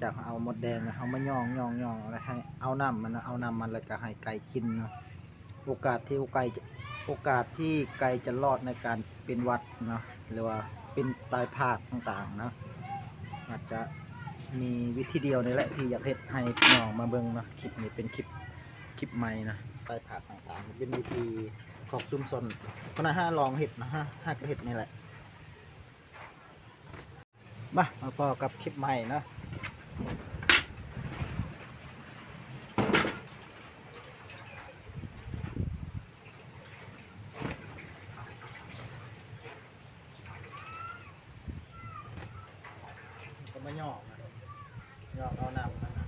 ຈາກເຮົາເອົາມົດແດງ ເຮົາມາຫຍ້ອງໆໆ ແລ້ວໃຫ້ເອົານ້ຳມັນນະ ເອົານ້ຳມັນ ແລ້ວກໍໃຫ້ໄກ່ກິນເນາະ. ໂອກາດທີ່ ໂອກາດ ໂອກາດທີ່ໄກ່ຈະລອດໃນການເປັນຫວັດເນາະ ຫຼືວ່າເປັນຕາຍພາກຕ່າງໆເນາະ ອາດຈະມີວິທີດຽວນີ້ແຫຼະທີ່ຢາກເຮັດໃຫ້ພີ່ນ້ອງມາເບິ່ງເນາະ. ຄລິບນີ້ເປັນຄລິບ ຄລິບໃໝ່ນະ ຕາຍພາກຕ່າງໆ ເປັນວິທີຂອງຊຸມຊົນ. ຄະນະຫາລອງເຮັດນະ ຫາ ຫາກໍເຮັດນີ້ແຫຼະ. ມາ ມາພໍ້ກັບຄລິບໃໝ່ເນາະ. ກໍມາຫຍ້ອງນະ ຫຍ້ອງເອົານ້ຳມັນນະ.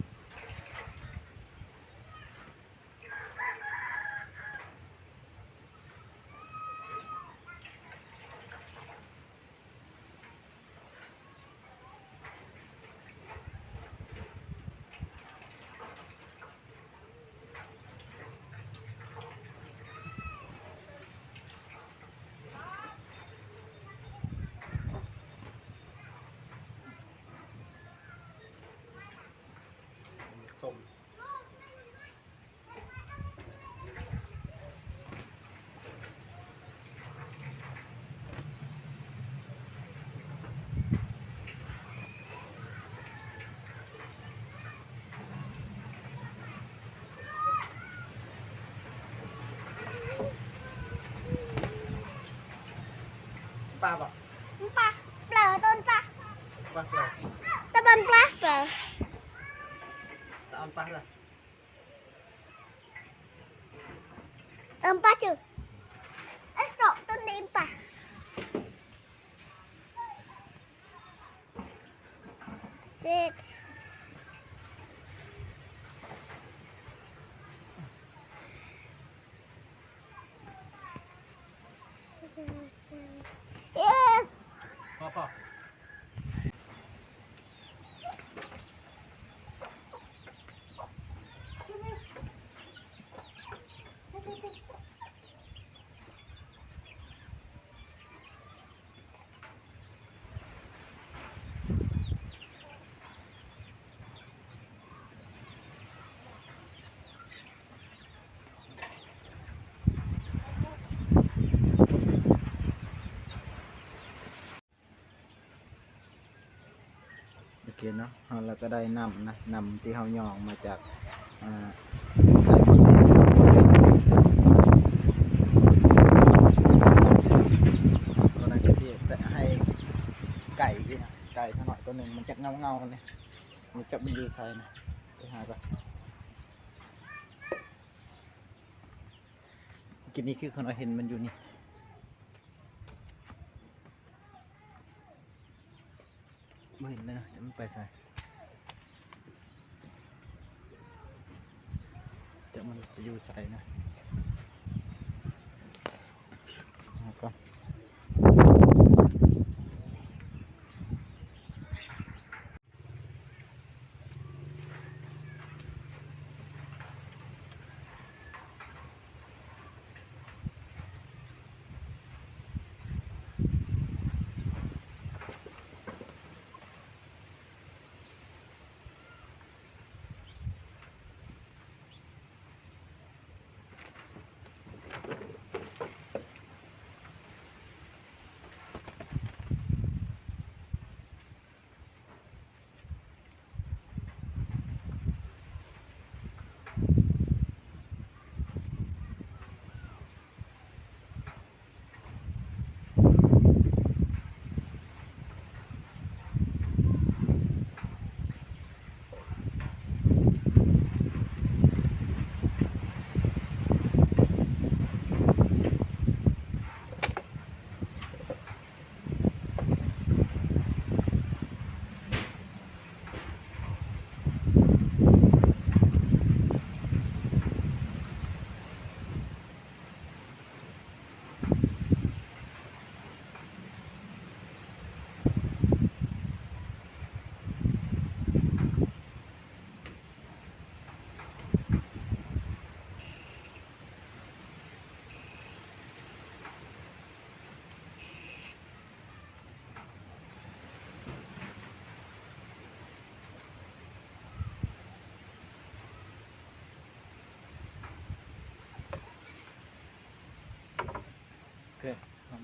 ສົ້ມ. ປາບໍ່? ປາ ເປີ ຕົ້ນປາ ປາ ເປີ ຕະບັນປາ ເປີ ຕະອັນປາລະ. ເອີມປາຈື່ ເອີ ເຈາະຕົ້ນເອມປາ ເສັດ. ພໍ ພໍ. OK ເນາະ ເຮົາລະກະໄດ້ນ້ຳນະ ນ້ຳທີ່ເຮົາຫຍ້ອງມາຈາກ ອ່າ ໄຂ່ມົດແດງ ຕອນນັ້ນກະຊິໄປໃຫ້ໄກ່ກິນນະ ໄກ່ຂ້ານ້ອຍໂຕໜຶ່ງ ມັນຈັກເຫງົາໆ ນີ້ ມັນຈັກມັນຢູ່ໃສນະ ໄປຫາກ່ອນ. ກິນນີ້ຄືຂ້ານ້ອຍເຫັນມັນຢູ່ນີ້. ບໍ່ເຫັນເລີຍນະ ຈັກມັນໄປໃສ ຈັກມັນໄປຢູ່ໃສນະ ເອົາກ່ອນ.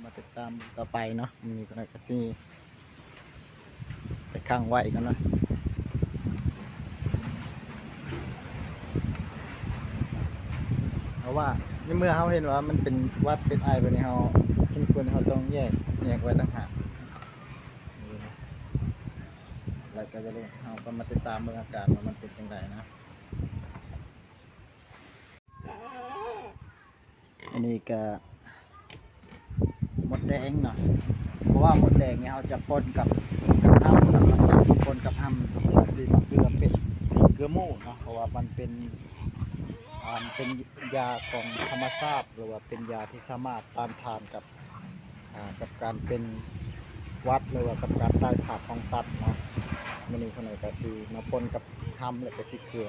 ມາຕິດຕາມເບິ່ງຕໍ່ໄປເນາະ. ມື້ນີ້ກໍໄດ້ກະຊິໄປຂັງໄວ້ກ່ອນເນາະ ເພາະວ່າໃນເມື່ອເຮົາເຫັນວ່າມັນເປັນຫວັດເປັນໄອແບບນີ້ ເຮົາສົມຄວນເຮົາຕ້ອງແຍກ ແຍກໄວ້ຕ່າງຫາກ. ແລ້ວກໍຈະໄດ້ ເຮົາກໍມາຕິດຕາມເບິ່ງອາການວ່າມັນເປັນຈັ່ງໃດນະ. ອັນນີ້ກະມົດແດງເນາະ ເພາະວ່າມົດແດງນີ້ເຮົາຈະປົນກັບ ກັບຮຳເນາະ ເຮົາຈະປົນກັບຮຳ ຊິເກືອເປັນເກືອໝູເນາະ ເພາະວ່າມັນເປັນ ອ່າ ເປັນຢາຂອງທຳມະຊາດ ຫຼືວ່າເປັນຢາທີ່ສາມາດຕ້ານທານກັບ ອ່າ ກັບການເປັນຫວັດ ຫຼືວ່າກັບການຕາຍພາກຂອງສັດເນາະ. ມື້ນີ້ຂ້ານ້ອຍກະຊິມາປົນກັບຮຳ ແລ້ວກະຊິເກືອ.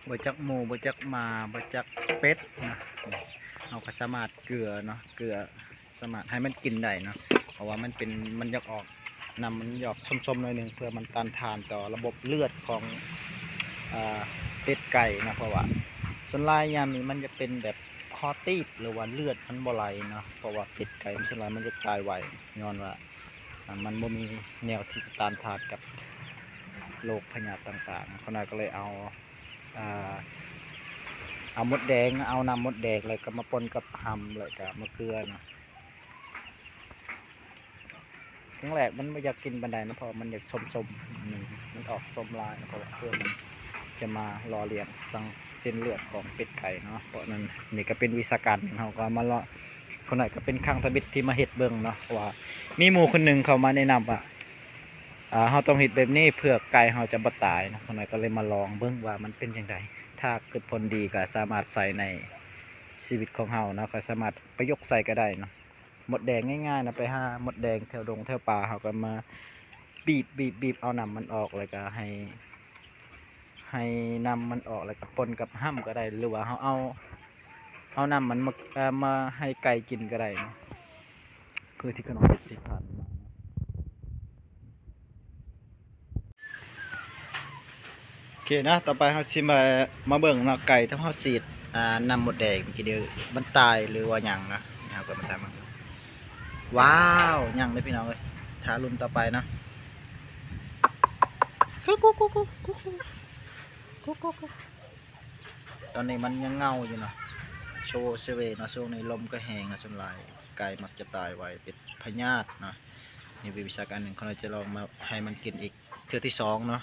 ບໍ່ຈັກໝູ ບໍ່ຈັກໝາ ບໍ່ຈັກເປັດນະ ເຮົາກໍສາມາດເກືອເນາະ ເກືອ ສາມາດໃຫ້ມັນກິນໄດ້ເນາະ ເພາະວ່າມັນເປັນ ມັນຢາກອອກ ນ້ຳມັນຢອກສົ້ມໆໜ້ອຍໜຶ່ງ ເພື່ອມັນຕ້ານທານຕໍ່ລະບົບເລືອດຂອງ ເອີ ເປັດໄກ່ເນາະ ເພາະວ່າສ່ວນຫຼາຍຍາມນີ້ມັນຈະເປັນແບບຄໍຕີບ ຫຼືວ່າເລືອດມັນບໍ່ໄຫຼເນາະ ເພາະວ່າເປັດໄກ່ມັນສ່ວນຫຼາຍມັນຈະຕາຍໄວ ຍ້ອນວ່າ ອາ ມັນບໍ່ມີແນວທີ່ຈະຕ້ານທານກັບໂລກພະຍາດຕ່າງໆ ຂ້ານ້ອຍກໍເລີຍເອົາ ອາ ເອົາມົດແດງ ເອົານ້ຳມົດແດງ ແລ້ວກໍມາປົນກັບຮຳ ແລ້ວກໍມາເກືອເນາະ. ຄັ້ງແລກມັນບໍ່ຢາກກິນປານໃດເນາະ ເພາະວ່າມັນຢາກສົ້ມໆ ມັນ ມັນອອກສົ້ມຫຼາຍເນາະ ເພາະວ່າເພື່ອມັນຈະມາຫຼໍ່ລ້ຽງສັງເສັ້ນເລືອດຂອງເປັດໄກ່ເນາະ ເພາະນັ້ນ ນີ້ກໍເປັນວິຊາການ ເຮົາກໍເອົາມາລອງ ຂ້ານ້ອຍກໍເປັນຄັ້ງທຳອິດທີ່ມາເຮັດເບິ່ງເນາະ ເພາະວ່າມີໝູ່ຄົນໜຶ່ງເຂົ້າມາແນະນຳວ່າ ອາ ເຮົາຕ້ອງເຮັດແບບນີ້ເພື່ອໄກ່ເຮົາຈະບໍ່ຕາຍເນາະ ຂ້ານ້ອຍກໍເລີຍມາລອງເບິ່ງວ່າມັນເປັນຈັ່ງໃດ ຖ້າເກີດຜົນດີກໍສາມາດໃຊ້ໃນຊີວິດຂອງເຮົາເນາະ ກໍສາມາດປະຍຸກໃສ່ກໍໄດ້ເນາະ. ມົດແດງງ່າຍໆນະ ໄປຫາມົດແດງແຖວດົງແຖວປ່າ ເຮົາກໍມາບີບໆໆ ເອົານ້ຳມັນອອກ ແລ້ວກໍໃຫ້ ໃຫ້ນ້ຳມັນອອກ ແລ້ວກໍປົນກັບຮຳກໍໄດ້ ຫຼືວ່າເຮົາເອົາ ເອົານ້ຳມັນມາ ເອີ ມາໃຫ້ໄກ່ກິນກໍໄດ້ເນາະ ຄືທີ່ຂ້ານ້ອຍເຮັດທີ່ຜ່ານມາ. ໂອເຄເນາະ ຕໍ່ໄປເຮົາຊິມາ ມາເບິ່ງເນາະ ໄກ່ທີ່ເຮົາສີດ ອ່າ ນ້ຳມົດແດງເມື່ອກີ້ນີ້ ມັນຕາຍ ຫຼືວ່າຫຍັງເນາະ ເຮົາກໍມາຕາມເບິ່ງ. ວ້າວ ຍັງເດ້ພີ່ນ້ອງເອີຍ ຖ້າລຸ້ນຕໍ່ໄປເນາະ. ກຸກກຸກກຸກກຸກ ກຸກກຸກກຸກ ຕອນນີ້ມັນຍັງເຫງົາຢູ່ເນາະ ໂຊເຊເວເນາະ. ຊ່ວງນີ້ລົມກໍແຮງເນາະ ສ່ວນຫຼາຍໄກ່ມັກຈະຕາຍໄວ ເປັນພະຍາດເນາະ. ນີ້ເປັນວິຊາການໜຶ່ງ ຂ້ານ້ອຍຈະລອງມາໃຫ້ມັນກິນອີກເທື່ອທີສອງເນາະ.